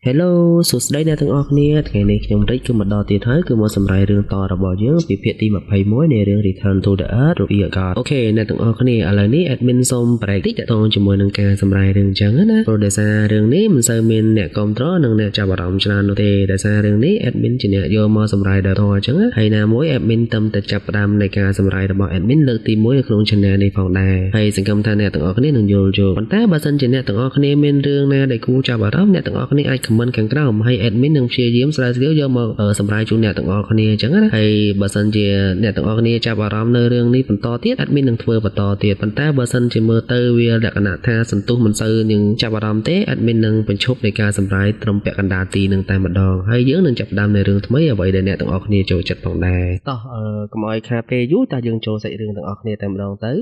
Hello សួស្តីអ្នកទាំងអស់គ្នាថ្ងៃនេះខ្ញុំរិចគឺមកដល់ទៀតហើយគឺមកសម្រាយរឿងតរបស់យើងពីភាគទី21នៃរឿង Return to the Earth រវាកត OK អ្នកទាំងអស់គ្នាឥឡូវនេះ admin សូម break តិចទាក់ទងជាមួយនឹងការសម្រាយរឿងចឹងណាព្រោះដោយសាររឿងនេះមិនសូវមានអ្នកគ្រប់គ្រងនិងអ្នកចាប់អារម្មណ៍ច្រើននោះទេដោយសាររឿងនេះ admin ជាអ្នកយកមកសម្រាយដល់តអញ្ចឹងហើយណាមួយ admin តំតែចាប់ផ្ដើមនៃការសម្រាយរបស់ admin លើកទី1នៅក្នុង channel នេះផងដែរហើយសង្ឃឹមថាអ្នកទាំងអស់គ្នានឹងយល់យល់ប៉ុន្តែបើសិនជាអ្នកទាំងអស់គ្នាមានរឿងណាដែលគួរចាប់អារម្មណ៍អ្នកទាំងអស់គ្នាអាច comment ខាងក្រោមហើយ admin នឹងព្យាយាមស្រាវជ្រាវយកមកសម្រាយជូនអ្នកទាំងអស់គ្នាអញ្ចឹងណាហើយបើសិនជាអ្នកទាំងអស់គ្នាចាប់អារម្មណ៍នៅរឿងនេះបន្តទៀត admin នឹងធ្វើបន្តទៀតប៉ុន្តែបើសិនជាមើលទៅវាលក្ខណៈថាសន្ទុះមិនសូវនឹងចាប់អារម្មណ៍ទេ admin នឹងបញ្ឈប់នៃការសម្រាយត្រឹមពាក់កណ្ដាលទីនឹងតែម្ដងហើយយើងនឹងចាប់ផ្ដើមនៅរឿងថ្មីអ្វីដែលអ្នកទាំងអស់គ្នាចូលចិត្តផងដែរតោះកុំឲ្យខាតពេលយូរតើយើងចូលសាច់រឿងទាំងអស់គ្នាតែម្ដងទៅ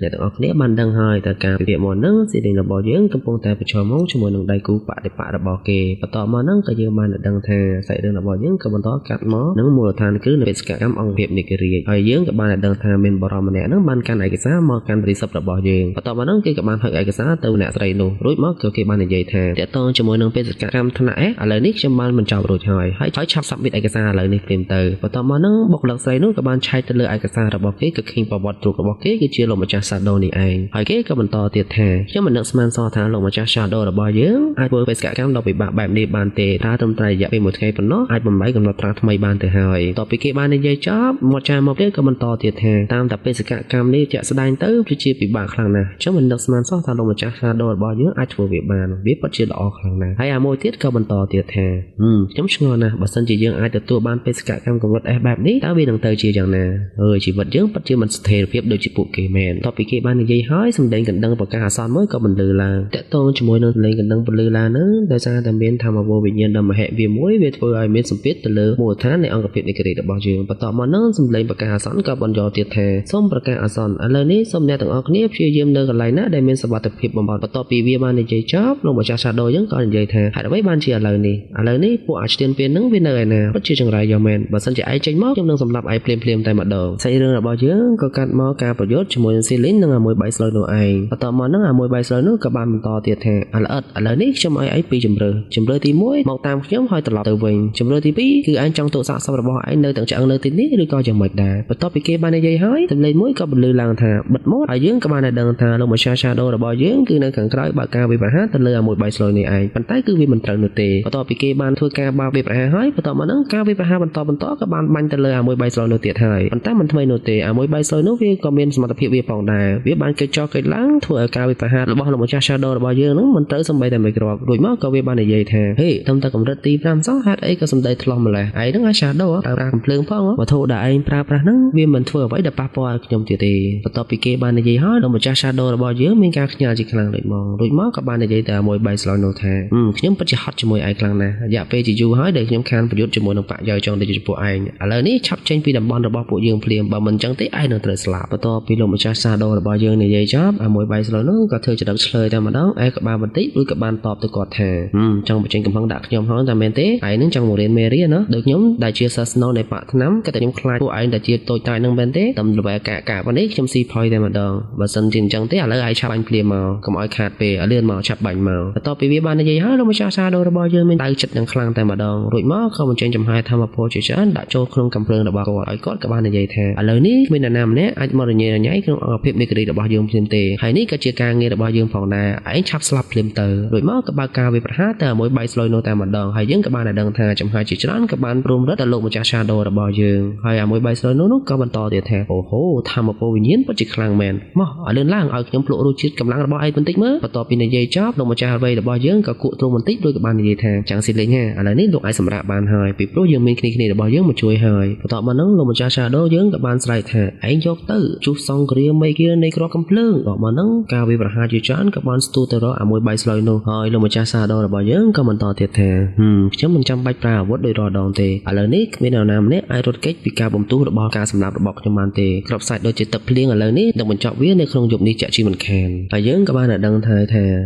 អ្នកទាំងអស់គ្នាបានដឹងហើយតើការពិភាក្សាមុនហ្នឹងសេរីរបស់យើងកំពុងតែប្រឈមមុខជាមួយនឹងដៃគូបដិបករបស់គេបន្តមកហ្នឹងក៏យើងបានដឹងថាសាច់រឿងរបស់យើងក៏បន្តកាត់មកនឹងមូលដ្ឋានគឺនៅបេសកកម្មអង្គភាពនិករាជហើយយើងក៏បានដឹងថាមានបរិមម្នាក់ហ្នឹងបានកាន់ឯកសារមកកាន់រិស័ព្ទរបស់យើងបន្តមកហ្នឹងគេក៏បានហៅឯកសារទៅអ្នកស្រីនោះរួចមកក៏គេបាននិយាយថាតកតងជាមួយនឹងបេសកកម្មថ្នាក់ឥឡូវនេះខ្ញុំបានបញ្ចប់រួចហើយហើយឆាប់ submit ឯកសារឥឡូវនេះភ្លាមទៅបន្តមកហ្នឹងបុគ្គលិកស្រីនោះក៏បានឆែកទៅលើឯកសាររបស់គេក៏ឃើញប្រវត្តិរូបរបស់គេគឺជាលោកម្ចាស់ Shadow នេះឯងហើយគេក៏បន្តទៀតថាខ្ញុំមិននឹកស្មានសោះថាលោកម្ចាស់ Shadow របស់យើងអាចធ្វើបេសកកម្មដ៏ពិបាកបែបនេះបានទេថាត្រឹមតែរយៈពេលមួយថ្ងៃប៉ុណ្ណោះអាចបំបីកំណត់ត្រាថ្មីបានទៅហើយតទៅពីគេបាននិយាយចប់មកចាមកទៀតក៏បន្តទៀតថាតាមតែបេសកកម្មនេះជាក់ស្ដែងទៅវាជាពិបាកខ្លាំងណាស់ខ្ញុំមិននឹកស្មានសោះថាលោកម្ចាស់ Shadow របស់យើងអាចធ្វើវាបានវាពិតជាល្អខ្លាំងណាស់ហើយអាមួយទៀតក៏បន្តទៀតថាខ្ញុំឆ្ងល់ណាស់បើសិនជាយើងអាចទទួលបានបេសកកម្មកម្រិត S បែបនេះតើវានឹងទៅជាយ៉ាងណាអើយជីវិតយើងពិតជាមិនស្ថិរភាពដូចជាពួកគេមែនតទៅពីគេបាននិយាយហើយសម្ដែងកណ្ដឹងប្រកាសអាសន្នមួយក៏បន្លឺឡើងតាក់ទងជាមួយនឹងសម្លេងកណ្ដឹងបន្លឺឡើងហ្នឹងដោយសារតែមានធម្មវវិញ្ញាណដ៏មហិវាមួយវាធ្វើឲ្យមានសម្ពាធទៅលើមូលដ្ឋាននៃអង្គភាពនិករាជរបស់យើងបន្ទាប់មកហ្នឹងសម្លេងប្រកាសអាសន្នក៏បញ្យល់ទៀតថាសូមប្រកាសអាសន្នឥឡូវនេះសូមអ្នកទាំងអស់គ្នាព្យាយាមនៅកន្លែងណាដែលមានសុវត្ថិភាពបំផុតបន្ទាប់ពីវាបាននិយាយចប់លោកម្ចាស់ Shadow យើងក៏និយាយថាហេតុអ្វីបានជាឥឡូវនេះពួកអាឆ្ទៀនពៀនហ្នឹងវានៅឯណាពិតជាចង្រៃយកមែនបើសិនជាឯងចេញមកខ្ញុំនឹងសម្លាប់ឯងភ្លាមៗតែម្ដងសាច់រឿងរបស់យើងក៏កាត់មកការប្រយុទ្ធជាមួយនឹង Celine និងអាមួយបៃស្លូវនោះឯងបន្ទាប់មកហ្នឹងអាមួយបៃស្លូវនោះក៏បានបន្តទៀតថាអល្អិតឥឡូវនេះខ្ញុំឲ្យឯងពីរជម្រើសជម្រើសទី1មកតាមខ្ញុំហើយត្រឡប់ទៅវិញជម្រើសទី2គឺឯងចង់ទុកសាកសពរបស់ឯងនៅទាំងឆ្អឹងនៅទីនេះឬក៏យ៉ាងម៉េចដែរបន្ទាប់ពីគេបាននិយាយហើយសម្លេងមួយក៏បន្លឺឡើងថាបិទមាត់ហើយយើងក៏បានតែដឹងថាលោកម្ចាស់ Shadow របស់យើងគឺនៅខាងក្រោយបើកការវិប្រហារទៅលើអាមួយបៃស្លូវនេះឯងប៉ុន្តែគឺវាមិនត្រូវនោះទេបន្ទាប់ពីគេបានធ្វើការបើកវិប្រហារហើយបន្ទាប់មកហ្នឹងការវិប្រហារបន្តក៏បានបាញ់ទៅលើអាមួយបៃស្លូវនោះទៀតហើយប៉ុន្តែមិនថ្មីនោះទេអាមួយបៃស្លូវនោះវាក៏មានសមត្ថភាពវាផងដែរវាបានគេចោះគេឡើងធ្វើឲ្យការវិប្រហាររបស់លោកម្ចាស់ Shadow របស់យើងហ្នឹងមិនត្រូវសំបីតែមួយគ្រាប់រួចមកក៏វាបាននិយាយថាហេត្រឹមតែកម្រិតទី5សោះហេតុអីក៏សំដីថ្លោះម្លេះឯងហ្នឹងអា Shadow ប្រើប្រាស់កំភ្លើងផងវត្ថុដែលឯងប្រើប្រាស់ហ្នឹងវាមិនធ្វើអ្វីដែលប៉ះពាល់ឲ្យខ្ញុំទៀតទេបន្ទាប់ពីគេបាននិយាយហើយលោកម្ចាស់ Shadow របស់យើងមានការខ្ញាល់ជាខ្លាំងដូចមករួចមកក៏បាននិយាយតែមួយបៃស្លូវនោះថាខ្ញុំពិតជាហត់ជាមួយឯងខ្លាំងណាស់រយៈពេលជាយូរហើយដែលខ្ញុំខានប្រយុទ្ធជាមួយនឹងបាក់យ៉យចង់ដូចជាពួកឯងឥឡូវនេះឆាប់ចេញពីតំបន់របស់ពួកយើងភ្លាមបើមិនចឹងទេឯងនឹងត្រូវស្លាប់បន្ទាប់ពីលោកម្ចាស់ Shadow របស់យើងនិយាយចប់អាមួយបៃស្លូវនោះក៏ធ្វើចរិតឆ្លើយតែម្ដងឯងក៏បានបន្តិចរួចក៏បានតបទៅគាត់ថាចង់បញ្ចេញកំហឹងដាក់ខ្ញុំហើយតែមែនទេឯងនឹងចង់មករៀនមេរៀនណាដូចខ្ញុំដែលជាសិស្សស្នូលនៃបាក់ថ្នាំក៏តែខ្ញុំខ្លាចពួកឯងដែលជាតូចតាចនឹងមែនទេតំល្វែកាកាប៉ុណ្នេះខ្ញុំស៊ីផុយតែម្ដងបើសិនជាអញ្ចឹងទេឥឡូវឯងឆាប់បាញ់ភ្លាមមកកុំឲ្យខាតពេលឲ្យលឿនមកឆាប់បាញ់មកបន្ទាប់ពីវាបាននិយាយហើយលោកម្ចាស់ Shadow របស់យើងមានដៅចិត្តនឹងខ្លាំងតែម្ដងរួចមកក៏បញ្ចេញចំហាយធម្មពលជាច្រើនដាក់ចូលក្នុងកំភ្លើងរបស់គាត់ឲ្យគាត់ក៏បាននិយាយថាឥឡូវនេះគ្មាននរណាម្នាក់អាចមករញ៉េរញ៉ៃក្នុងអង្គភាពនៃគ្រីរបស់យើងភ្លាមទេហើយនេះក៏ជាការងាររបស់យើងផងដែរឯងឆាប់ស្លាប់ភ្លាមទៅរួចមកក៏បើកការវាប្រហារតែមួយបៃស្លុយនោះតែម្ដងហើយយើងក៏បានតែដឹងថាចំហាយជាច្រើនក៏បានរួមរត់ដល់លោកម្ចាស់ Shadow របស់យើងហើយអាមួយបៃស្លុយនោះក៏បន្តទៀតថាអូហូធម្មពលវិញ្ញាណពិតជាខ្លាំងមែនមកឲ្យលឿនឡើងឲ្យខ្ញុំភ្លក់រសជាតិកម្លាំងរបស់ឯងបន្តិចមើលបន្ទាប់ពីនិយាយចប់លោកម្ចាស់អ្វីរបស់យើងក៏គក់ទ្រូងបន្តិចរួចក៏បាននិយាយថាចាំងស៊ីលេងហាឥឡូវនេះលោកអាចសម្រាកបានហើយពីព្រោះយើងមានគ្នារបស់យើងមកជួយហើយបន្ទាប់មកហ្នឹងលោកម្ចាស់ Shadow យើងក៏បានស្រែកថាឯងយកទៅជុះសង្គ្រាមមេគានៃគ្រាប់កំភ្លើងដល់មកហ្នឹងការវាប្រហារជាច្រើនក៏បានស្ទុះទៅរកអាមួយបៃស្លុយនោះហើយលោកម្ចាស់ Shadow របស់យើងក៏បន្តទៀតថាខ្ញុំមិនចាំបាច់ប្រើអាវុធដោយរាល់ដងទេឥឡូវនេះគ្មាននរណាម្នាក់អាចរត់គេចពីការបំទុះរបស់ការសម្លាប់របស់ខ្ញុំបានទេក្របសាច់ដូចជាទឹកភ្លៀងឥឡូវនេះនឹងបញ្ចប់វានៅក្នុងយប់នេះជាក់ជាមិនខានហើយយើងក៏បានដឹងថា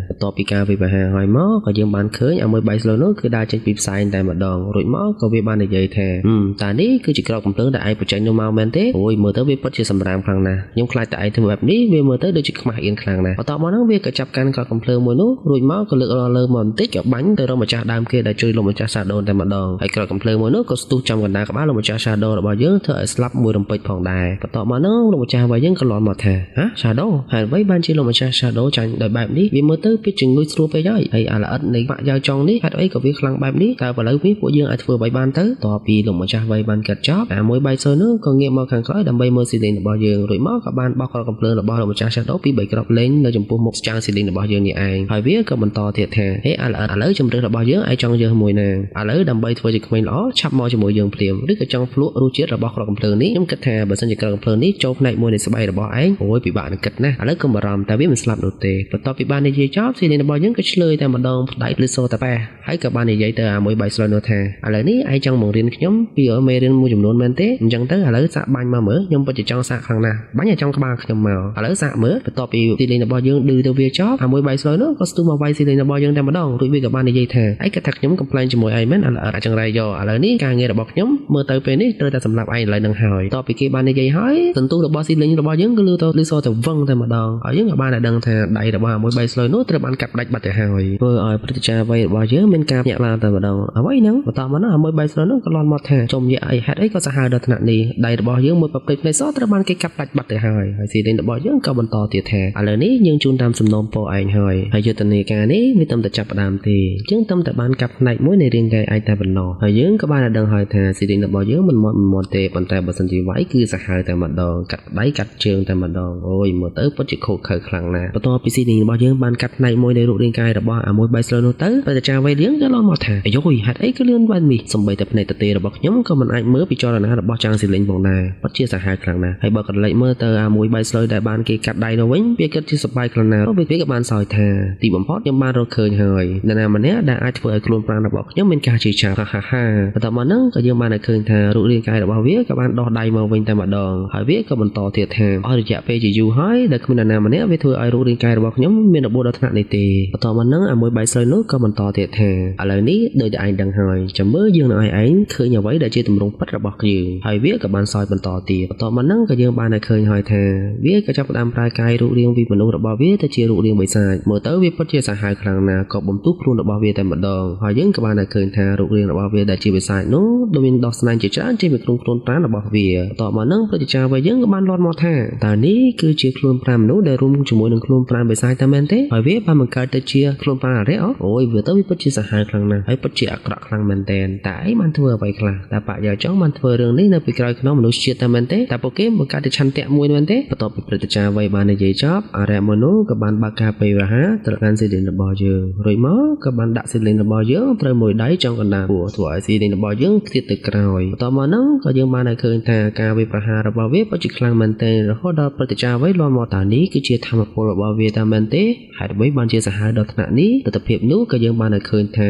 បន្ទាប់ពីការវាប្រហារហើយមកក៏យើងបានឃើញអាមួយបៃស្លូវនោះគឺដើរចេញពីផ្សែងតែម្ដងរួចមកក៏វាបាននិយាយថាតានេះគឺជាក្របកំភ្លើងដែលឯងបញ្ចេញនោះមកមែនទេអូយមើលទៅវាពិតជាសម្រាមខ្លាំងណាស់ខ្ញុំខ្លាចតែឯងធ្វើបែបនេះវាមើលទៅដូចជាខ្មាស់អៀនខ្លាំងណាស់បន្ទាប់មកហ្នឹងវាក៏ចាប់កាន់ក្របកំភ្លើងមួយនោះរួចមកក៏លើកលើមកបន្តិចក៏បាញ់ ទៅរកម្ចាស់ដើមគេដែលជួយលោកម្ចាស់ Shadow តែម្ដងហើយក្រោយកំភ្លើងមួយនោះក៏ស្ទុះចំកណ្ដាលក្បាលលោកម្ចាស់ Shadow របស់យើងធ្វើឲ្យស្លាប់មួយរំពេចផងដែរបន្ទាប់មកនោះលោកម្ចាស់របស់យើងក៏លាន់មកថាហ៎ Shadow ហើយអ្វីបានជាលោកម្ចាស់ Shadow ចាញ់ដោយបែបនេះវាមើលទៅពីជំងឺស្រួលពេកហើយហើយអាល្អិតនៃបាក់យ៉ាវចុងនេះហេតុអីក៏វាខ្លាំងបែបនេះតើឥឡូវនេះពួកយើងអាចធ្វើអ្វីបានទៅតពីលោកម្ចាស់អ្វីបានកាត់ចប់អាមួយបែកសើនោះក៏ងាកមកខាងក្រោយដើម្បីមើលស៊ីលីងរបស់យើងរួចមកក៏បានបោះគ្រាប់កំភ្លើងរបស់លោកម្ចាស់ Shadow ពី3គ្រាប់លេងនៅចំពោះមុខចាងស៊ីលីងរបស់យើងនេះឯងហើយវាក៏បន្តទៀតថាហេអាល្អិតឥឡូវជំរឿសរបស់យើងឯងចង់យើងមួយណាឥឡូវដើម្បីធ្វើជាក្មេងល្អឆាប់មកជាមួយយើងភ្លាមឬក៏ចង់ភ្លក់រសជាតិរបស់គ្រាប់កំភ្លើងនេះខ្ញុំគិតថាបើសិនជាគ្រាប់កំភ្លើងនេះចូលផ្នែកមួយនៃស្បែករបស់ឯងអូយពិបាកនឹងគិតណាស់ឥឡូវកុំបារម្ភតែវាមិនស្លាប់នោះទេបន្ទាប់ពីបាននិយាយចប់ស៊ីលីងរបស់យើងក៏ឆ្លើយតែម្ដងផ្ដាច់ឬសូតាប៉ែហើយក៏បាននិយាយទៅអាមួយបែកស្លុយនោះថាឥឡូវនេះឯងចង់បង្រៀនខ្ញុំពីមេរៀនមួយចំនួនមែនទេអញ្ចឹងទៅឥឡូវសាកបាញ់មកមើលខ្ញុំពិតជាចង់សាកខ្លាំងណាស់បាញ់ឲ្យចង់ក្បាលខ្ញុំមកឥឡូវសាកមើលបន្ទាប់ពីស៊ីលីងរបស់យើងឌឺទៅវាចប់អាមួយបែកស្លុយនោះក៏ស្ទុះមកវាយស៊ីលីងរបស់យើងតែម្ដងរួចវាក៏បាននិយាយថាឯងគិតថាខ្ញុំកំប្លែងជាមួយឯងមែនអាចង្រៃយកឥឡូវនេះការងាររបស់ខ្ញុំមើលទៅពេលនេះត្រូវតែសម្លាប់ឯងឥឡូវនឹងហើយតពីគេបាននិយាយហើយសន្ទុះរបស់ស៊ីលីងរបស់យើងគឺលឺទៅលឺសទៅវឹងតែម្ដងហើយយើងក៏បានតែដឹងថាដៃរបស់អាមួយបែកស្លុយនោះត្រូវបានកាត់ផ្ដាច់បាត់ទៅហើយធ្វើឲ្យព្រឹទ្ធាចារ្យអ្វីរបស់យើងមានការញាក់ឡើងតែម្ដងអ្វីហ្នឹងបន្តមកនោះអាមួយបែកស្លុយនោះក៏លន់មកថាចំយាអីហេតុអីក៏សាហាវដល់ថ្នាក់នេះដៃរបស់យើងមួយប្រភេទផ្នែកសត្រូវបានគេកាត់ផ្ដាច់បាត់ទៅហើយហើយស៊ីលីងរបស់យើងក៏បន្តទៀតថាឥឡូវនេះយើងជូនតាមសំណូមពរឯងហើយហើយយុទ្ធនាការនេះវាត្រឹមតែចាប់ផ្ដើមទេយើងត្រឹមតែបានកាត់ផ្នែកមួយនៃរាងកាយឯងតែប៉ុណ្ណោះហើយយើងក៏បានដឹងហើយថាស៊ីលីងរបស់យើងមិនមាត់ទេប៉ុន្តែបើសិនជាវាយគឺសាហាវតែម្ដងកាត់ដៃកាត់ជើងតែម្ដងអូយមើលទៅពិតជាខូចខើខ្លាំងណាស់បន្ទាប់ពីស៊ីលីងរបស់យើងបានកាត់ផ្នែកមួយនៃរូបរាងកាយរបស់អាមួយបែកស្លូវនោះទៅព្រឹទ្ធាចារ្យវៃលៀងក៏ឡងមកថាអាយហេតុអីក៏លឿនបែបនេះសំបីតែផ្នែកទទេរបស់ខ្ញុំក៏មិនអាចមើលពីចលនារបស់ចាងស៊ីលីងផងដែរពិតជាសាហាវខ្លាំងណាស់ហើយបើក៏លេចមើលទៅអាមួយបែកស្លូវដែលបានគេកាត់ដៃនោះវិញវាគិតជាសប្បាយខ្លាំងណាស់វាក៏បានសោយថាទីបំផុតខ្ញុំបានរកឃើញហើយនរណាម្នាក់ដែលអាចធ្វើឲ្យខ្លួនប្រាណរបស់ខ្ញុំមានការជឿចាប់ហាហាហាបន្ទាប់មកហ្នឹងក៏យើងបានតែឃើញថារូបរាងកាយរបស់វាក៏បានដោះដៃមកវិញតែម្ដងហើយវាក៏បន្តទៀតថាអស់រយៈពេលជាយូរហើយដែលគ្មាននរណាម្នាក់វាធ្វើឲ្យរូបរាងកាយរបស់ខ្ញុំមានរបួសដល់ថ្នាក់នេះទេបន្ទាប់មកហ្នឹងអាមួយបែកស្លូវនោះក៏បន្តទៀតថាឥឡូវនេះដោយតែឯងដឹងហើយចាំមើលយើងនឹងឲ្យឯងឃើញអ្វីដែលជាទម្រង់ពិតរបស់យើងហើយវាក៏បានសោយបន្តទៀតបន្ទាប់មកហ្នឹងក៏យើងបានតែឃើញហើយថាវាក៏ចាប់ផ្ដើមប្រែកាយរូបរាងពីមនុស្សរបស់វាទៅជារូបរាងបិសាចមើលទៅវាពិតជាសាហាវខ្លាំងណាស់ក៏បំទុះខ្លួនរបស់វាតែម្ដងហើយយើងក៏បានតែឃើញថារូបរាងរបស់វាដែលជាបិសាចនោះដូចមានដោះស្នែងជាច្រើនចេញពីក្នុងខ្លួនប្រាណរបស់វាបន្ទាប់មកហ្នឹងប្រជាចាររបស់យើងក៏បានលាន់មកថាតើនេះគឺជាខ្លួនប្រាណមនុស្សដែលរួមជាមួយនឹងខ្លួនប្រាណបិសាចតែមែនទេហើយវាបានបង្កើតទៅជាខ្លួនប្រាណអរិយអូយវាទៅវាពិតជាសាហាវខ្លាំងណាស់ហើយពិតជាអាក្រក់ខ្លាំងមែនទែនតែឯងបានធ្វើអ្វីខ្លះតែបាក់យ៉ាចង់បានធ្វើរឿងនេះនៅពីក្រោយខ្នងមនុស្សជាតិតែមែនទេតែពួកគេបង្កើតទៅឆន្ទៈមួយមែនទេបន្ទាប់ពីព្រឹទ្ធាចារ្យអ្វីបាននិយាយចប់អរិយមនុស្សក៏បានបើកការពេលវហាត្រូវបានស៊ីលីងរបស់យើងរួចមកក៏បានដាក់ស៊ីលីងរបស់យើងត្រូវមួយដៃចង់កណ្ដាលពោះធ្វើឲ្យស៊ីលីងរបស់យើងខ្ទាតទៅក្រោយបន្ទាប់មកហ្នឹងក៏យើងបានឲ្យឃើញថាការវាយប្រហាររបស់វាពិតជាខ្លាំងមែនទែនរហូតដល់ព្រឹទ្ធាចារ្យអ្វីលាន់មកតានេះគឺជាធម្មពលរបស់វាតែមែនទេហេតុអ្វីបានជាសាហាវដល់ថ្នាក់នេះទិដ្ឋភាពនោះក៏យើងបានឲ្យឃើញថា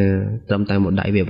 ត្រឹមតែមួយដៃវាតែ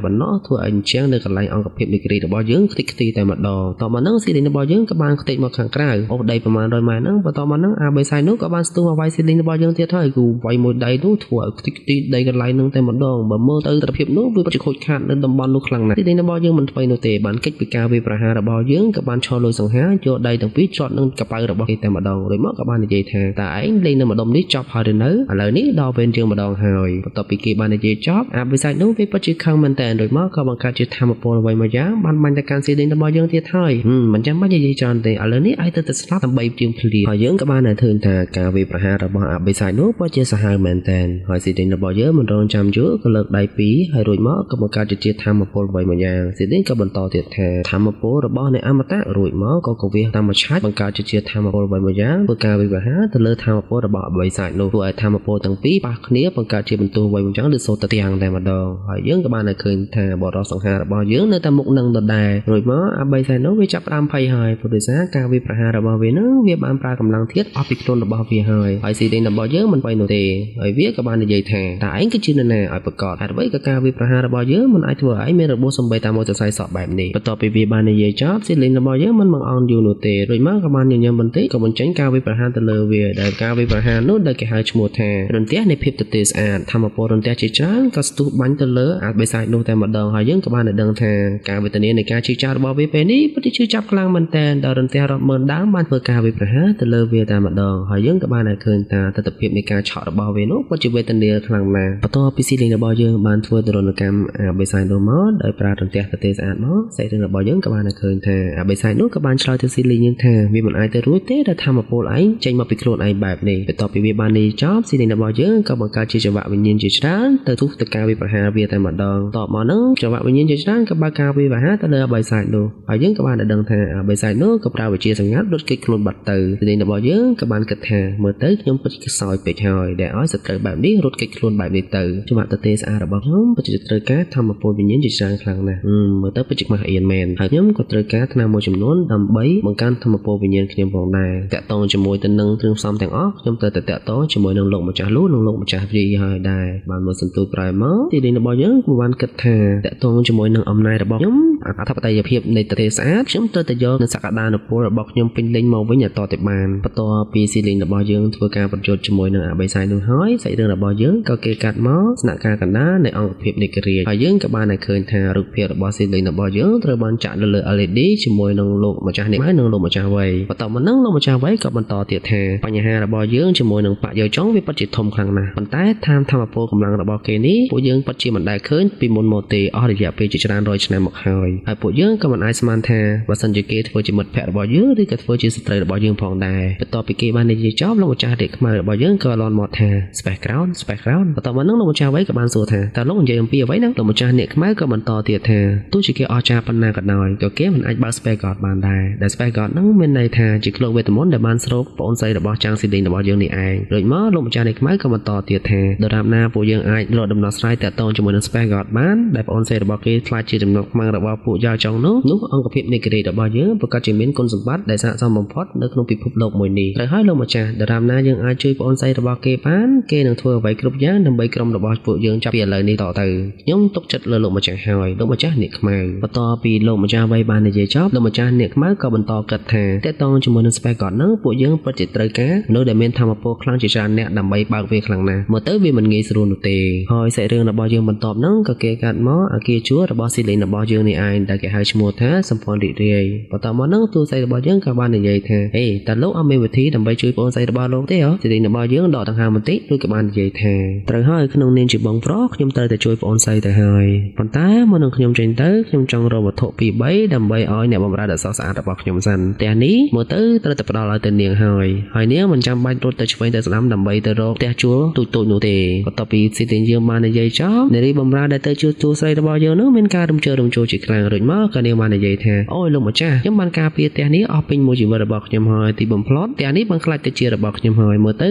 ប៉ុណ្ណោះធ្វើឲ្យអញ្ចឹងនៅកន្លែងអង្គភាពនៃគ្រីរបស់យើងខ្ទេចខ្ទីតែម្ដងតមកហ្នឹងស៊ីលីងរបស់យើងក៏បានខ្ទេចមកខាងក្រៅអូសដីប្រមាណ100ម៉ែត្រហ្នឹងបន្ទាប់មកហ្នឹងអាបេសៃនោះក៏បានស្ទុះមកវាយស៊ីលីងរបស់យើងទៀតហើយគឺវាយមួយដៃនោះធ្វើឲ្យខ្ទេចខ្ទីដីកន្លែងហ្នឹងតែម្ដងបើមើលទៅទិដ្ឋភាពនោះវាពិតជាខូចខាតនៅតំបន់នោះខ្លាំងណាស់ស៊ីលីងរបស់យើងមិនថ្មីនោះទេបានគេចពីការវាយប្រហាររបស់យើងក៏បានឈរលុយសង្ហាយកដៃទាំងពីរជាប់នឹងកប៉ៅរបស់គេតែម្ដងរួចមកក៏បាននិយាយថាតើឯងលេងនៅម្ដុំនេះចប់ហើយឬនៅឥឡូវនេះដល់វេនយើងម្ដងហើយបន្ទាប់ពីគេបាននិយាយចប់អាបិសាចនោះវាពិតជាខឹងមែនតើរួចមកក៏បង្កើតជាធម្មពលអ្វីមួយយ៉ាងបានបាញ់ទៅកាន់ស៊ីលីងរបស់យើងទៀតហើយមិនចាំបាច់និយាយច្រើនទេឥឡូវនេះឯងទៅតែស្លាប់ដើម្បីជាងភ្លាមហើយយើងក៏បានតែឃើញថាការវាយប្រហាររបស់អាបិសាចនោះពិតជាសាហាវមែនតើហើយស៊ីលីងរបស់យើងមិនរងចាំយូរក៏លើកដៃពីរហើយរួចមកក៏បង្កើតជាធម្មពលអ្វីមួយយ៉ាងស៊ីលីងក៏បន្តទៀតថាធម្មពលរបស់អ្នកអមតៈរួចមកក៏កវៀសតាមឆាច់បង្កើតជាធម្មពលអ្វីមួយយ៉ាងធ្វើការវិវហាទៅលើធម្មពលរបស់អបិសាចនោះធ្វើឲ្យធម្មពលទាំងពីរប៉ះគ្នាបង្កើតជាបន្ទុះអ្វីមួយយ៉ាងឬសូត្រទៅទាំងតែម្ដងហើយយើងក៏បានតែឃើញថាបរិសង្ហារបស់យើងនៅតែមុខនឹងដដែលរួចមកអបិសាចនោះវាចាប់ផ្ដើមភ័យហើយព្រោះដោយសារការវាយប្រហាររបស់វានឹងវាបានប្រើកម្លាំងធាតុអស់ពីខ្លួនរបស់វាហើយហើយស៊ីលីងរបស់យើងមិនបីនោះទេហើយវាក៏បាននិយាយថាតើឯងគឺជានរណាឲ្យប្រកបហេតុអ្វីក៏ការវាយប្រហាររបស់យើងមិនអាចធ្វើឲ្យឯងមានរបួសសំបីតាមមួយសរសៃសក់បែបនេះបន្ទាប់ពីវាបាននិយាយចប់ស៊ីលីងរបស់យើងមិនបង្អន់យូរនោះទេរួចមកក៏បានញញឹមបន្តិចក៏បញ្ចេញការវាយប្រហារទៅលើវាដែលការវាយប្រហារនោះដែលគេហៅឈ្មោះថារន្ទះនៃភាពទទេស្អាតធម្មពលរន្ទះជាច្រើនក៏ស្ទុះបាញ់ទៅលើអាបិសាចនោះតែម្ដងហើយយើងក៏បានដឹងថាការវេទនានៃការឈឺចាប់របស់វាពេលនេះពិតជាឈឺចាប់ខ្លាំងមែនទែនដល់រន្ទះរាប់ម៉ឺនដើមបានធ្វើការវាយប្រហារទៅលើវាតែម្ដងហើយយើងក៏បានឃើញថាទិដ្ឋភាពនៃការឆក់របស់វានោះពិតជាវេទនាខ្លាំងណាស់បន្ទា បន្ទាប់ពីស៊ីលីងរបស់យើងបានធ្វើទរណកម្មអាបិសាចនោះមកដោយប្រើរន្ទះទទេស្អាតមកសាច់រឿងរបស់យើងក៏បានឃើញថាអាបិសាចនោះក៏បានឆ្លើយទៅស៊ីលីងយើងថាវាមិនអាចទៅរួចទេដែលធម្មពលឯងចេញមកពីខ្លួនឯងបែបនេះបន្ទាប់ពីវាបាននេះចប់ស៊ីលីងរបស់យើងក៏បង្កើតជាចង្វាក់វិញ្ញាណជាច្រើនទៅទុះទៅការវាប្រហារវាតែម្ដងតបមកហ្នឹងចង្វាក់វិញ្ញាណជាច្រើនក៏បើកការវាប្រហារទៅលើអាបិសាចនោះហើយយើងក៏បានដឹងថាអាបិសាចនោះក៏ប្រើវិជាសម្ងាត់រត់គេចខ្លួនបាត់ទៅស៊ីលីងរបស់យើងក៏បានគិតថាមើលទៅខ្ញុំពិតជាខ្សោយពេកហើយដែលឲ្យសត្រូវបែបនេះរត់គេចខ្លួនបែបនេះទៅចង្វាក់ទទេស្អាតរបស់ខ្ញុំពិតជាត្រូវការធម្មពលវិញ្ញាណជាច្រើនខ្លាំងណាស់មើលទៅពិតជាខ្មាស់អៀនមែនហើយខ្ញុំក៏ត្រូវការថ្នាំមួយចំនួនដើម្បីបង្កើនធម្មពលវិញ្ញាណខ្ញុំផងដែរតាក់ទងជាមួយទៅនឹងគ្រឿងផ្សំទាំងអស់ខ្ញុំត្រូវតែតាក់ទងជាមួយនឹងលោកម្ចាស់លូនិងលោកម្ចាស់វីហើយដែរបានមកសន្ទុះក្រោយមកទីនេះរបស់យើងក៏បានគិតថាតាក់ទងជាមួយនឹងអំណាចរបស់ខ្ញុំអធិបតេយ្យភាពនៃទទេស្អាតខ្ញុំត្រូវតែយកនូវសក្តានុពលរបស់ខ្ញុំពេញលេញមកវិញឲ្យតទៅបានបន្ទាប់ពីស៊ីលីងរបស់យើងធ្វើការប្រយុទ្ធជាមួយនឹងអបិសាយនោះហើយសាច់រឿងរបស់យើងក៏គេកាត់មកស្នាក់ការកណ្ដាលនៃអង្គភាពនិករាជហើយយើងក៏បានតែឃើញថារូបភាពរបស់ស៊ីលីងរបស់យើងត្រូវបានចាក់នៅលើ LED ជាមួយនឹងលោកម្ចាស់នេះហើយនិងលោកម្ចាស់វ័យបន្ទាប់មកនឹងលោកម្ចាស់វ័យក៏បន្តទៀតថាបញ្ហារបស់យើងជាមួយនឹងបកយោចុងវាពិតជាធំខ្លាំងណាស់ប៉ុន្តែតាមធម្មពលកម្លាំងរបស់គេនេះពួកយើងពិតជាមិនដែលឃើញពីមុនមកទេអស់រយៈពេលជាច្រើនរយឆ្នាំមកហើយហើយពួកយើងក៏មិនអាចស្មានថាបើសិនជាគេធ្វើជាមិត្តភក្តិរបស់យើងឬក៏ធ្វើជាសត្រូវរបស់យើងផងដែរបន្ទាប់ពីគេបាននិយាយចប់លោកម្ចាស់រាជខ្មៅរបស់យើងក៏លន់មកថា Space Crown Space Crown បន្ទាប់មកនឹងលោកម្ចាស់វ័យក៏បានសួរថាតើលោកនិយាយអំពីអ្វីហ្នឹងលោកម្ចាស់អ្នកខ្មៅក៏បន្តទៀតថាទោះជាគេអស្ចារ្យប៉ុណ្ណាក៏ដោយក៏គេមិនអាចបើក Space God បានដែរដែល Space God ហ្នឹងមានន័យថាជាក្លោកវេទមន្តដែលបានស្រូបប្អូនស្រីរបស់ចាងស៊ីលីងរបស់យើងនេះឯងរួចមកលោកម្ចាស់អ្នកខ្មៅក៏បន្តទៀតថាដរាបណាពួកយើងអាចរកដំណោះស្រាយតាក់ទងជាមួយនឹង Space God បានដែលប្អូនស្រីរបស់គេខ្លាចជាចំណុកខ្មាំងរបស់ពួកយ៉ាចុងនោះនោះអង្គភាពនៃគិរីរបស់យើងប្រកាសជាមានគុណសម្បត្តិដែលស័ក្តិសមបំផុតនៅក្នុងពិភពលោកមួយនេះត្រូវហើយលោកម្ចាស់ដរាបណាយើងអាចជួយប្អូនស្រីរបស់គេបានគេនឹងធ្វើអ្វីគ្រប់យ៉ាងដើម្បីក្រុមរបស់ពួកយើងចាប់ពីឥឡូវនេះតទៅខ្ញុំទុកចិត្តលើលោកម្ចាស់ហើយលោកម្ចាស់អ្នកខ្មៅបន្ទាប់ពីលោកម្ចាស់វ័យបាននិយាយចប់លោកម្ចាស់អ្នកខ្មៅក៏បន្តគិតថាតេតងជាមួយនឹង Space God ហ្នឹងពួកយើងពិតជាត្រូវការមនុស្សដែលមានធម៌ពលខ្លាំងជាច្រើនអ្នកដើម្បីបើកវាខ្លាំងណាស់មើលទៅវាមិនងាយស្រួលនោះទេហើយសាច់រឿងរបស់យើងបន្ទាប់ហ្នឹងក៏គេកាត់មកអាគារជួលរបស់ស៊ីលីងរបស់យើងនេះឯងដែលគេហៅឈ្មោះថាសម្ព័ន្ធរីករាយបន្ទាប់មកហ្នឹងទូស្រីរបស់យើងក៏បាននិយាយថាហេតើលោកអត់មានវិធីដើម្បីជួយប្អូនស្រីរបស់លោកទេហ៎ស៊ីលីងរបស់យើងដកដង្ហើមបន្តិចរួចក៏បាននិយាយថាត្រូវហើយក្នុងនាមជាបងប្រុសខ្ញុំត្រូវតែជួយប្អូនស្រីទៅហើយប៉ុន្តែមុននឹងខ្ញុំចេញទៅខ្ញុំចង់រកវត្ថុពី3ដើម្បីឲ្យអ្នកបម្រើដ៏ស្រស់ស្អាតរបស់ខ្ញុំសិនផ្ទះនេះមើលទៅត្រូវតែផ្ដល់ឲ្យទៅនាងហើយហើយនាងមិនចាំបាច់រត់ទៅឆ្វេងទៅស្ដាំដើម្បីទៅរកផ្ទះជួលទូចៗនោះទេបន្ទាប់ពីស៊ីលីងយើងបាននិយាយចប់នារីបម្រើដែលទៅជួលទូស្រីរបស់យើងនោះមានការរំជើបរំជួលជាខ្លាំងរួចមកក៏នាងបាននិយាយថាអូយលោកម្ចាស់ខ្ញុំបានការពារផ្ទះនេះអស់ពេញមួយជីវិតរបស់ខ្ញុំហើយទីបំផុតផ្ទះនេះបានក្លាយទៅជារបស់ខ្ញុំហើយមើលទៅ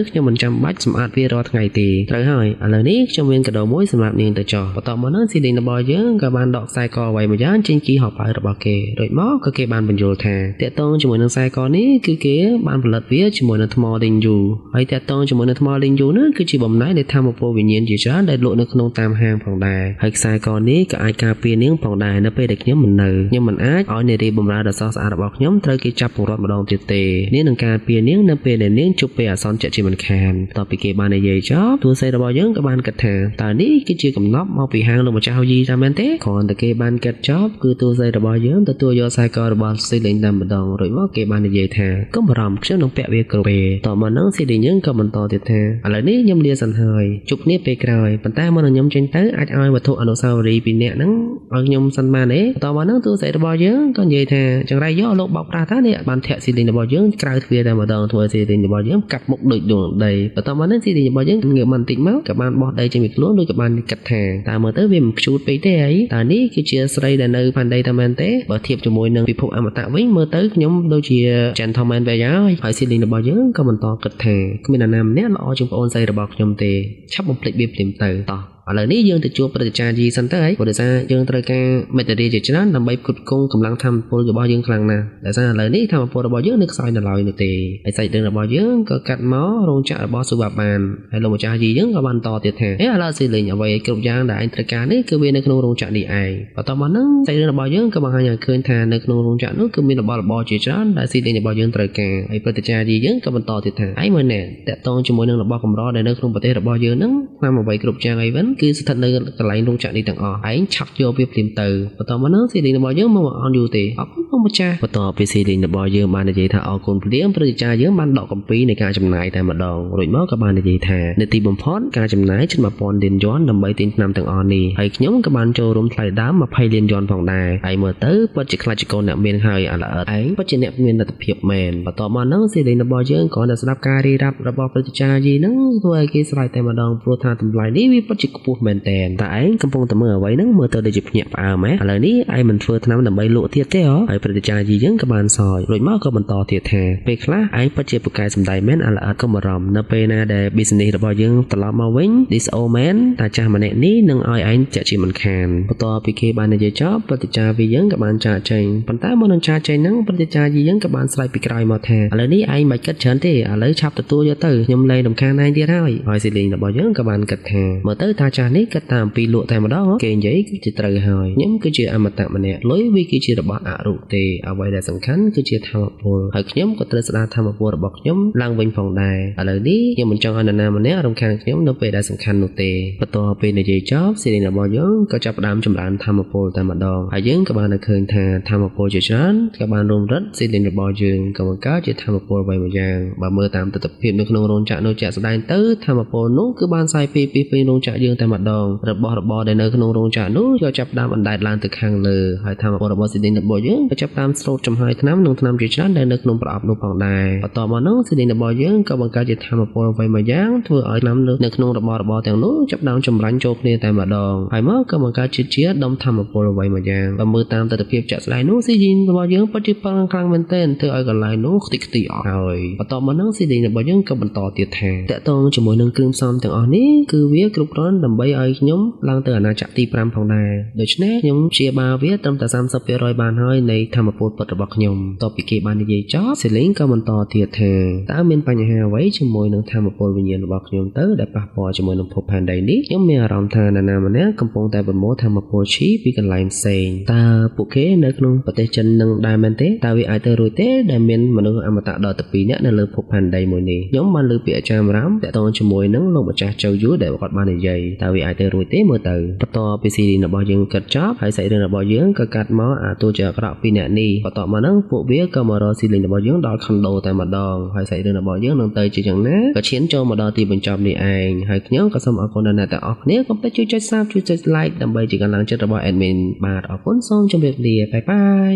ខ្ញុំមិនចាំបាច់សម្អាតវារាល់ថ្ងៃទេត្រូវហើយឥឡូវនេះខ្ញុំមានកាដូមួយសម្រាប់នាងទៅចោះបន្ទាប់មកនោះស៊ីលីងរបស់យើងក៏បានដកខ្សែកអ្វីមួយយ៉ាងចេញគីហោប៉ៅរបស់គេរួចមកក៏គេបានបញ្យល់ថាតាក់ទងជាមួយនឹងខ្សែកនេះគឺគេបានផលិតវាជាមួយនឹងថ្មលីងយូហើយតាក់ទងជាមួយនឹងថ្មលីងយូនោះគឺជាបំណែកនៃធម៌ពលវិញ្ញាណជាច្រើនដែលលក់នៅក្នុងតាមហាងផងដែរហើយខ្សែកនេះក៏អាចការពារនាងផងដែរនៅពេលដែលខ្ញុំមិននៅខ្ញុំមិនអាចឲ្យនារីបម្រើដ៏ស្រស់ស្អាតរបស់ខ្ញុំត្រូវគេចាប់ពង្រត់ម្ដងទៀតទេនាងនឹងការពារនាងនៅពេលដែលនាងជួបពេលអាសន្នជាក់ជាមិនខានតទៅពីគេបាននិយាយចប់ទូស្រីរបស់យើងក៏បានគិតថាតើនេះគឺជាកំណប់មកពីហាងលោកម្ចាស់យីតាមមែនទេគ្រាន់តែគេបានគិតចប់គឺទូស្រីរបស់យើងទទួលយកខ្សែករបស់ស៊ីលីងតែម្ដងរួចមកគេបាននិយាយថាកុំបារម្ភខ្ញុំនឹងពាក់វាគ្រប់ពេលតមកនឹងស៊ីលីងយើងក៏បន្តទៀតថាឥឡូវនេះខ្ញុំលាសិនហើយជួបគ្នាពេលក្រោយប៉ុន្តែមុននឹងខ្ញុំចេញទៅអាចឲ្យវត្ថុអនុស្សាវរីយ៍ពីអ្នកហ្នឹងឲ្យខ្ញុំសិនបានទេតមកនឹងទូស្រីរបស់យើងក៏និយាយថាចង្រៃយកលោកបោកប្រាស់ថានេះបានធាក់ស៊ីលីងរបស់យើងក្រៅទ្វារតែម្ដងធ្វើស៊ីលីងរបស់យើងកាប់មុខដូចដួងដីបន្ទាប់មកនឹងស៊ីលីងរបស់យើងងើបមកបន្តិចមកក៏បានបោះដីចេញពីខ្លួនដូចក៏បានគិតថាតើមើលទៅវាមិនខ្ជូតពេកទេអីតើនេះគឺជាស្រីដែលនៅផែនដីតែមែនទេបើធៀបជាមួយនឹងពិភពអមតៈវិញមើលទៅខ្ញុំដូចជា gentleman វិញហើយហើយស៊ីលីងរបស់យើងក៏បន្តគិតថាគ្មាននរណាម្នាក់ល្អជាងប្អូនស្រីរបស់ខ្ញុំទេឆាប់បំភ្លេចវាភ្លាមទៅតោះឥឡូវនេះយើងទៅជួបព្រឹទ្ធាចារ្យយីសិនទៅហើយព្រោះដោយសារយើងត្រូវការមេតារីជាច្រើនដើម្បីផ្គត់ផ្គង់កម្លាំងធម៌ពលរបស់យើងខ្លាំងណាស់ដោយសារឥឡូវនេះធម៌ពលរបស់យើងនៅខ្សោយនៅឡើយនោះទេហើយសាច់រឿងរបស់យើងក៏កាត់មករោងចក្ររបស់ស៊ូបាបានហើយលោកម្ចាស់យីយើងក៏បានតទៀតថាអេឥឡូវស៊ីលេងអ្វីគ្រប់យ៉ាងដែលឯងត្រូវការនេះគឺវានៅក្នុងរោងចក្រនេះឯងបន្ទាប់មកហ្នឹងសាច់រឿងរបស់យើងក៏បង្ហាញឲ្យឃើញថានៅក្នុងរោងចក្រនោះគឺមានរបស់របរជាច្រើនដែលស៊ីលេងរបស់យើងត្រូវការហើយព្រឹទ្ធាចារ្យយីយើងក៏បន្តទៀតថាឯងមើលណែតាក់ទងជាមួយនឹងរបស់កម្រដែលនៅក្នុងប្រទេសរបស់យើងហ្នឹងតាមអ្វីគ្រប់យ៉ាងអីវិញ គឺស្ថិតនៅកន្លែងរោងចក្រនេះទាំងអស់ឯងឆាប់យកវាភ្លាមទៅបន្តមកនោះស៊ីលីងរបស់យើងមកអនយូរទេអរគុណលោកម្ចាស់បន្ទាប់ពីស៊ីលីងរបស់យើងបាននិយាយថាអរគុណភ្លាមព្រឹទ្ធាចារ្យយើងបានដកកម្ពីនៃការចំណាយតែម្ដងរួចមកក៏បាននិយាយថានៅទីបំផុតការចំណាយជិត1000លានយួនដើម្បីទិញថ្នាំទាំងអស់នេះហើយខ្ញុំក៏បានចូលរួមថ្លៃដើម20លានយួនផងដែរហើយមើលទៅពិតជាខ្លាចជាកូនអ្នកមានហើយអាល្អិតឯងពិតជាអ្នកមានលទ្ធភាពមែនបន្ទាប់មកហ្នឹងស៊ីលីងរបស់យើងក៏នៅស្ដាប់ការរៀបរាប់របស់ព្រឹទ្ធាចារ្យយីហ្នឹងធ្វើឲ្យគេស្រែកតែម្ដងព្រោះថាតម្លៃនេះវាពិតជាខ្ពស់មែនតើតែឯងកំពុងតែមើលអ្វីហ្នឹងមើលទៅដូចជាភ្ញាក់ផ្អើលម៉េះឥឡូវនេះឯងមិនធ្វើថ្នាំដើម្បីលក់ទៀតទេហ៎ហើយព្រឹទ្ធាចារ្យយីយើងក៏បានសោយរួចមកក៏បន្តទៀតថាពេលខ្លះឯងពិតជាពូកែសម្ដែងមែនអាល្អិតកុំបារម្ភនៅពេលណាដែល business របស់យើងត្រឡប់មកវិញ this old man តាចាស់ម្នាក់នេះនឹងឲ្យឯងជាក់ជាមិនខានបន្ទាប់ពីគេបាននិយាយចប់ព្រឹទ្ធាចារ្យវីយើងក៏បានចាកចេញប៉ុន្តែមុននឹងចាកចេញហ្នឹងព្រឹទ្ធាចារ្យយីយើងក៏បានស្រែកពីក្រោយមកថាឥឡូវនេះឯងមិនគិតច្រើនទេឥឡូវឆាប់ទទួលយកទៅខ្ញុំលែងរំខានឯងទៀតហើយហើយស៊ីលីងរបស់យើងក៏បានគិតថាមើលទៅតាចាស់នេះគិតតាមពីលក់តែម្ដងគេនិយាយគឺជាត្រូវហើយខ្ញុំគឺជាអមតៈម្នាក់លុយវាគឺជារបស់អរូបទេអ្វីដែលសំខាន់គឺជាធម៌ពលហើយខ្ញុំក៏ត្រូវស្ដារធម៌ពលរបស់ខ្ញុំឡើងវិញផងដែរឥឡូវនេះខ្ញុំមិនចង់ឲ្យនរណាម្នាក់រំខានខ្ញុំនៅពេលដែលសំខាន់នោះទេបន្ទាប់ពីនិយាយចប់ស៊ីលីងរបស់យើងក៏ចាប់ផ្ដើមចម្រើនធម៌ពលតែម្ដងហើយយើងក៏បានឃើញថាធម៌ពលជាច្រើនក៏បានរួមរិតស៊ីលីងរបស់យើងក៏បង្កើតជាធម៌ពលអ្វីមួយយ៉ាងបើមើលតាមទស្សនវិជ្ជានៅក្នុងរោងចក្រនោះជាក់ស្ដែងទៅធម៌ពលនោះគឺបានសាយភាយពីពេញរោងចក្រយើងតែម្ដងរបស់របរដែលនៅក្នុងរោងចក្រនោះក៏ចាប់ផ្ដើមអណ្ដែតឡើងទៅខាងលើហើយធម៌ពលរបស់ស៊ីលីងរបស់យើងក៏ចាប់ផ្ដើមស្រូបចំហាយថ្នាំនិងថ្នាំជាច្រើនដែលនៅក្នុងប្រអប់នោះផងដែរបន្ទាប់មកនោះស៊ីលីងរបស់យើងក៏បង្កើតជាធម៌ពលអ្វីមួយយ៉ាងធ្វើឲ្យថ្នាំនៅក្នុងរបស់របរទាំងនោះចាប់ផ្ដើមចម្រាញ់ចូលគ្នាតែម្ដងហើយមកក៏បង្កើតជាដុំធម៌ពលអ្វីមួយយ៉ាងបើមើលតាមទស្សនវិជ្ជាជាក់ស្ដែងនោះស៊ីលីងរបស់យើងពិតជាប៉ឹងខ្លាំងមែនទែនធ្វើឲ្យកន្លែងនោះខ្ទេចខ្ទីអស់ហើយបន្ទាប់មកនោះស៊ីលីងរបស់យើងក៏បន្តទៀតថាតកតងជាមួយនឹងគ្រឿងផ្សំទាំងអស់នេះគឺវាគ្រប់គ្រាន់ដើម្បីឲ្យខ្ញុំឡើងទៅអាណាចក្រទី5ផងដែរដូច្នេះខ្ញុំព្យាបាលវាត្រឹមតែ30%បានហើយនៃធម៌ពលពិតរបស់ខ្ញុំតបពីគេបាននិយាយចប់ស៊ីលីងក៏បន្តទៀតថាតើមានបញ្ហាអ្វីជាមួយនឹងធម៌ពលវិញ្ញាណរបស់ខ្ញុំទៅដែលប៉ះពាល់ជាមួយនឹងភពផែនដីនេះខ្ញុំមានអារម្មណ៍ថានរណាម្នាក់កំពុងតែប្រមូលធម៌ពលឈីពីកន្លែងផ្សេងតើពួកគេនៅក្នុងប្រទេសចិននឹងដែរមែនទេតើវាអាចទៅរួចទេដែលមានមនុស្សអមតៈដល់ទៅ2នាក់នៅលើភពផែនដីមួយនេះខ្ញុំបានលើពាក្យអាចារ្យរ៉ាមតាក់ទងជាមួយនឹងលោកម្ចាស់ចៅយូដែលគាត់បាននិយាយតើវាអាចទៅរួចទេមើលទៅបន្ទាប់ពីស៊ីរីរបស់យើងគិតចប់ហើយសាច់រឿងរបស់យើងក៏កាត់មកអាទូជាអាក្រក់ពីរនាក់នេះបន្ទាប់មកហ្នឹងពួកវាក៏មករកស៊ីលីងរបស់យើងដល់ខុនដូតែម្ដងហើយសាច់រឿងរបស់យើងនឹងទៅជាយ៉ាងណាក៏ឈានចូលមកដល់ទីបញ្ចប់នេះឯងហើយខ្ញុំក៏សូមអរគុណដល់អ្នកទាំងអស់គ្នាកុំភ្លេចជួយចុច Sub ជួយចុច Like ដើម្បីជាកម្លាំងចិត្តរបស់ admin បាទអរគុណសូមជម្រាបលាបាយបាយ។